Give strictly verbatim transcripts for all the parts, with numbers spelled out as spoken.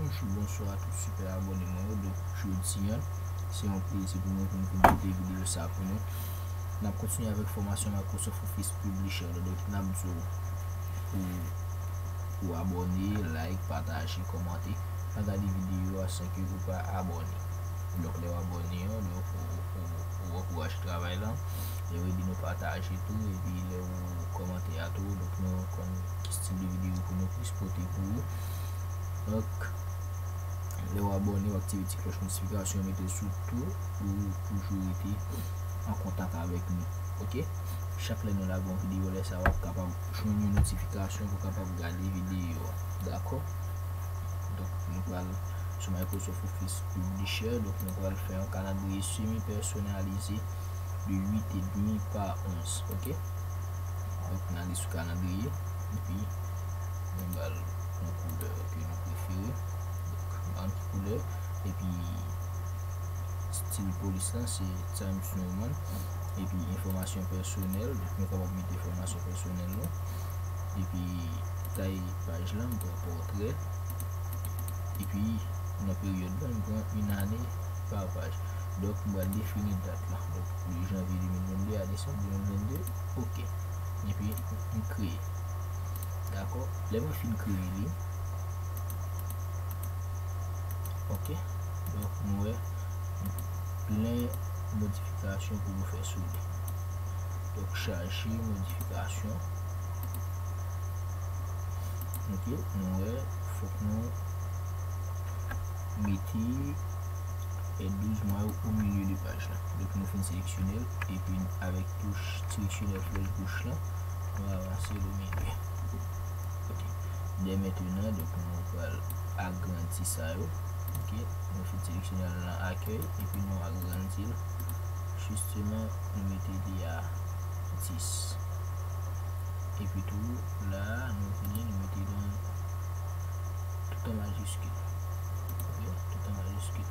Bonjou, bonswa tout sipè abòne mwen yo. Donk, jodi a, se yon plezi pou mwen pou m vin pote videyo sa pou nou. N ap kontinye avèk fòmasyon Microsoft Office Publisher la. Donk, n ap di w pou, pou abòne, like, pataje, kòmante. Pa gade videyo a san ke ou pa abòne. Donk, lè w abòne, donk, ou, ou, ou ankouraje travay la. E w ede nou pataje tou. Epi, lè ou kòmante a tou, donk, nou konn ki stil de videyo pou nou plis pote pou ou. Donk, lè w abòne, w aktive ti klòch notifikasyon, mete l sou tou pou w toujou rete an kontak avèk nou. Oke? Chak lè nou lage yon videyo, lè sa a w ap kapab jwenn yon notifikasyon pou w kapab gade videyo a. Dakò? Donk, nou pral sou Microsoft Office Publisher. Donk, nou pral fè yon kalandriye semi pèsonalize de uit edmi pa onz. Oke? Donk, n ale sou kalandriye. Epi, nou ba l yon koulè ke nou prefere. Donk, ban ki koulè. Epi, stil polis la, se Times New Roman. Epi, enfòmasyon pèsonèl. Donk, nou kapab mete enfòmasyon pèsonèl nou. Epi, tay paj la, m pran pòtrè. Epi, nan peryòd la, m pran une année par page. Donk, m pral defini dat la. Donk, de janvye de mil vennde a desanm de mil vennde. Oke. Epi, m kreye. Dakò? Lè mwen fin kreye li, oke. Donk, nou wè plen modifikasyon pou nou fè sou li. Donk, chaje modifikasyon. Oke, nou wè, fòk nou mete, e, douz mwa yo o milye de paj la. Depi nou fin seleksyone l, epi avèk touch seleksyonè flèch gòch la, nou avanse l o milye. Oke. Dè mentenan, donk, nou pral agrandi sa yo. Oke. Nou fin seleksyone l nan akèy, epi nou agrandi l. Jisteman, nou mete li a dis. Epi tou, la, nou vini, nou mete l an, tout an majiskil. Oke, tout an majiskil.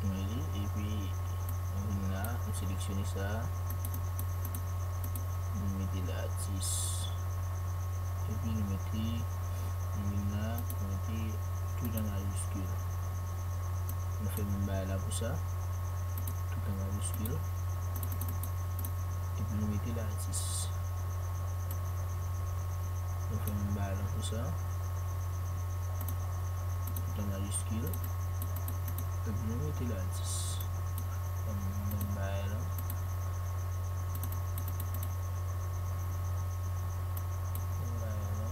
Nou mete li, epi nou vin la, nou seleksyone sa. Nou mete la dis. Epi nou mete, nou vin la, nou mete tout an majiskil. Nou fè menm bagay la pou sa. Tout an majiskil. Epi nou mete la dis. Nou fè menm bagay la pou sa. Tout an majiskil. Epi nou mete la dis. Fè menm bagay la. Menm bagay la.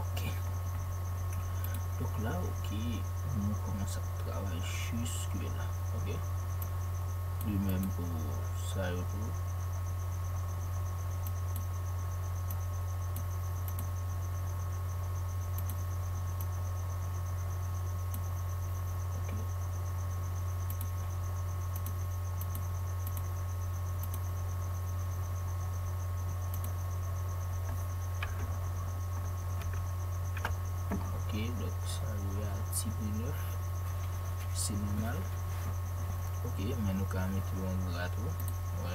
Ok. Donk la, ok, nou kòmanse ap travay jiske la, ok? De menm pou sa yo tou. Ok. Ok, donk sa yo a ti pli nèf, se nòmal. Ok, men nou ka mete yon gra tou. Wè,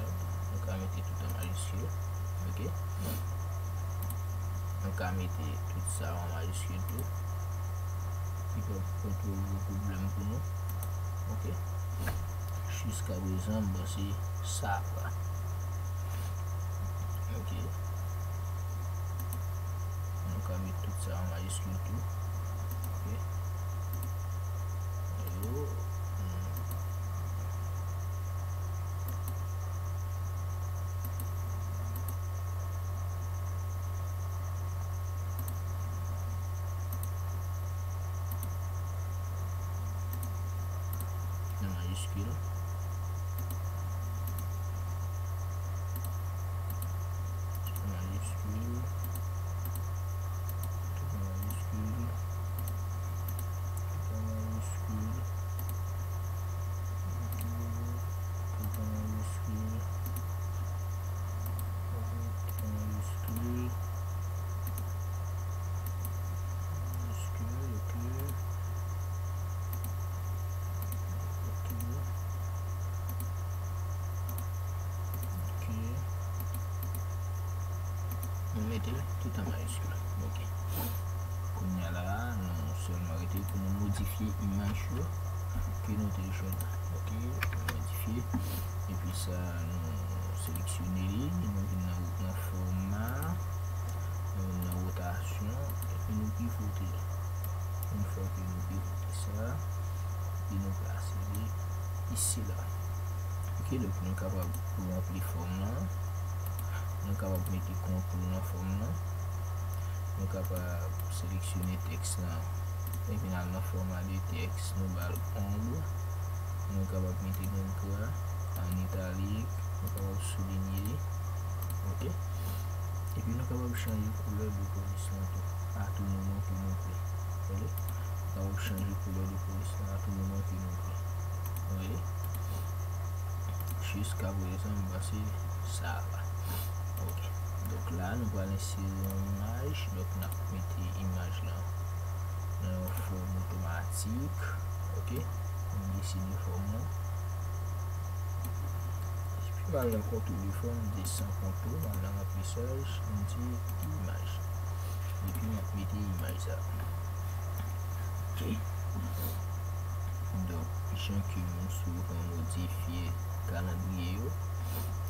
nou ka mete tout an majiskil. Ok. Nou ka mete tout sa an majiskil tou. Li p ap pran twò gwo pwoblèm pou nou. Ok. Jiska prezan, m panse sa va. Ok. Nou ka met tout sa an majiskil tou. Ok. Yo, hmm. majiskil. Tout an majiskil. Tout an majiskil. Tout an majiskil. Tout an majiskil. Tout an majiskil. Majiskil, ok. Ok. Ok. Nou mete tout an majiskil. Ok. Kounye a la, nou sèlman rete pou nou modifye imaj yo ke nou te jwenn la. Ok, nou modifye. Epi sa, nou seleksyone li, nou vin nan, nan fòma, nou vin nan wotasyon, epi nou pivote. Yon fwa ke nou pivote sa, epi nou plase li isi la. Ok, donk nou kapab ranpli fòm lan. Nou kapab mete kontou nan fòm lan. Nou kapab seleksyone tèks lan. Epi n al nan fòma de tèks, nou ba l onb. Nou kapab mete yon gra an italik. Nou kapab soulinye li. Ok. Epi nou kapab chanje koulè de polis lan tou, a tou moman ke nou vle. Tande? Nou kapab chanje koulè de polis lan a tou moman ke nou vle. Tande? Jiska prezan, m panse sa va. Ok. Donk la, nou pral ensere yon imaj. Donk, n ap mete imaj lan nan yon fòm otomatik. Ok. M deside fòm lan. Epi, m al nan kontou de fòm, m di san kontou, m al nan ranplisaj, m di imaj. Epi, m ap mete imaj sa. Ok. Donk, jan ke nou souvan modifye kalandriye yo,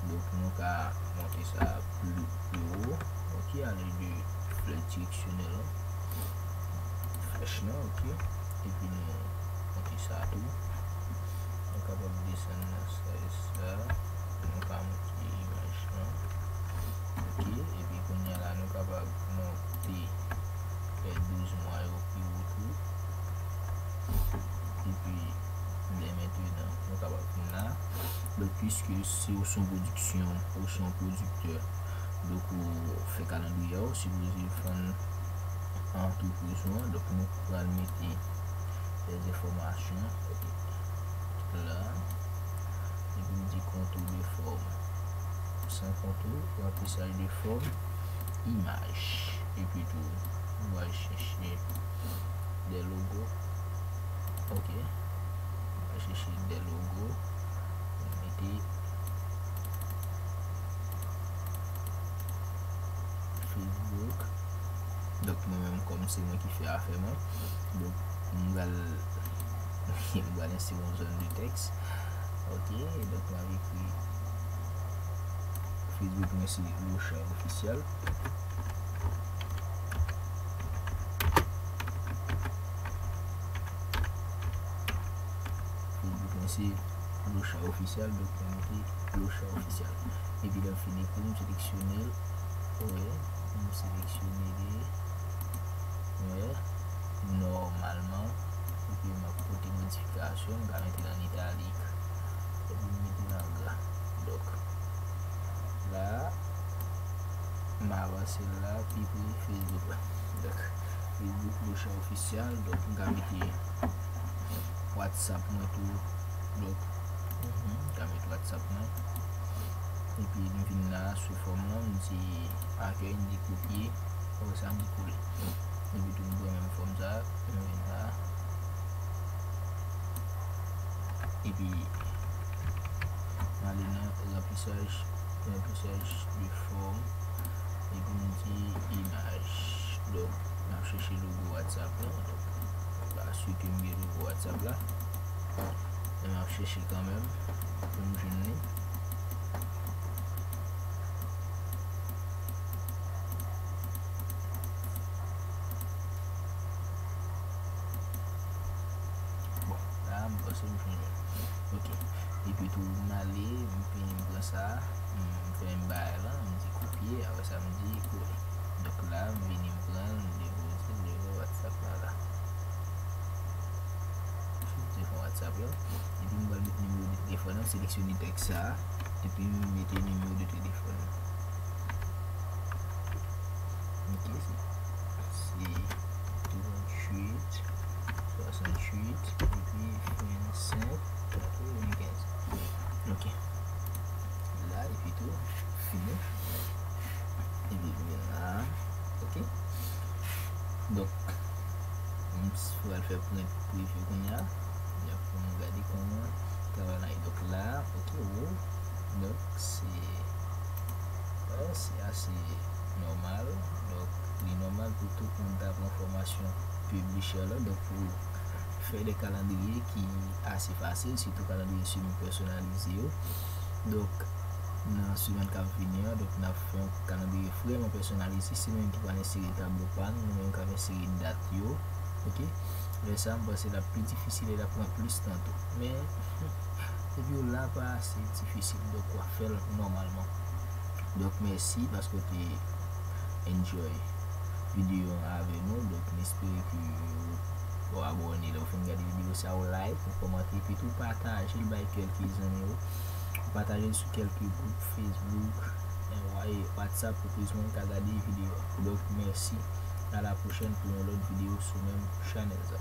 donk, nou ka monte sa pli, pli wo. Ok, ale de flèch direksyonèl lan, flèch lan, ok. Epi nou monte sa tou. Nou kapab desann nan sans sa. Nou ka monte imaj lan. Ok, epi kounye a la, nou kapab monte, fè douz mwa yo pi wo tou. Epi, dè mentenan, nou kapab vin la. Donk, piske si w se yon pwodiksyon, ou se yon pwodiktè, donk, ou fè kalandriye a, ou sipoze vann antrepriz ou an. Donk, nou pral mete lèzenfòmasyon la. Epi m di kontou de fòm. San kontou, ranplisaj de fòm, imaj. Epi tou, nou pral chèche de logo. Ok. Nou pral chèche de logo. Nou mete Facebook. Donk, mwen menm, kòm se mwen ki fè afè mwen, donk, m pral, m pral ensere yon zòn de tèks. Ok, donk, m ap ekri Facebook mwen se Locha Ofisyèl. Facebook mwen se Locha Ofisyèl, donk mwen mete Locha Ofisyèl. Epi lè m fin ekri, m seleksyone l. Wi, m seleksyone li. Wi, nòmalman, epi m ap pote modifikasyon, m ka mete l an italik. Epi m mete l an gra. Donk, la, m avanse la pi pre Facebook la. Donk, Facebook Locha Ofisyèl. Donk, m ka mete WhatsApp mwen tou. Donk, mhm, m ka mete WhatsApp mwen. Epi, m vin la, sou fòm lan, m di akèy, m di kopye. Apre sa, m di kole. Epi tou, m pran menm fòm sa, m vin la. Epi, m ale nan ranplisaj, ranplisaj de fòm. Epi m di imaj. Donk, m ap chèche logo WhatsApp lan. Donk, m pa si ke m gen logo WhatsApp la. Men m ap chèche kanmenm pou m jwenn li. Bon, la, m panse m jwenn li. Ok. Epi tou, m ale, m vini, m pran sa, m fè m bagay lan, m di kopye, apre sa, m di kole. Donk la, m vini, m pran l, m depoze l devan WhatsApp la, la. Sou devan WhatsApp. Epi m pral met nimewo de telefòn nan, seleksyone tèks sa a, epi m mete nimewo de telefòn nan. Ok, se, se tranntuit, swasanntuit, epi vennsenk, katrevenkenz. Ok. La, epi tou, fini. Epi vin la. Ok. Donk, m pral fè print preview kounye a. Donk, pou nou gade kòman travay la ye. Donk, la, ok, o. Donk, se, wè, se ase nòmal. Donk, li nòmal pou tout moun ta pran fòmasyon Publisher la. Donk, pou fè de kalandriye ki ase fasil, sitou kalandriye semèn pèsonalize yo. Donk, nan semèn k ap vini an, donk, n ap fè yon kalandriye vrèman pèsonalize. Se nou menm ki pral ensere tablo pa n, nou menm k ap ensere dat yo. Ok? Lè sa a, m panse l ap pi difisil e l ap pran plis tan tou. Men, depi w la, pa ase difisil. Donk, w ap fè l nòmalman. Donk, mèsi paske w te enjoy videyo an avè nou. Donk, m espere ke w abòne lè w fin gade videyo sa, w like, w kòmante, epi tou pataje l bay kèlke zanmi w. Pataje l sou kèlke gwoup Facebook, e, WhatsApp pou plis moun ka gade videyo a. Donk, mèsi. A la pwochèn pou yon lòt videyo sou menm chanèl sa.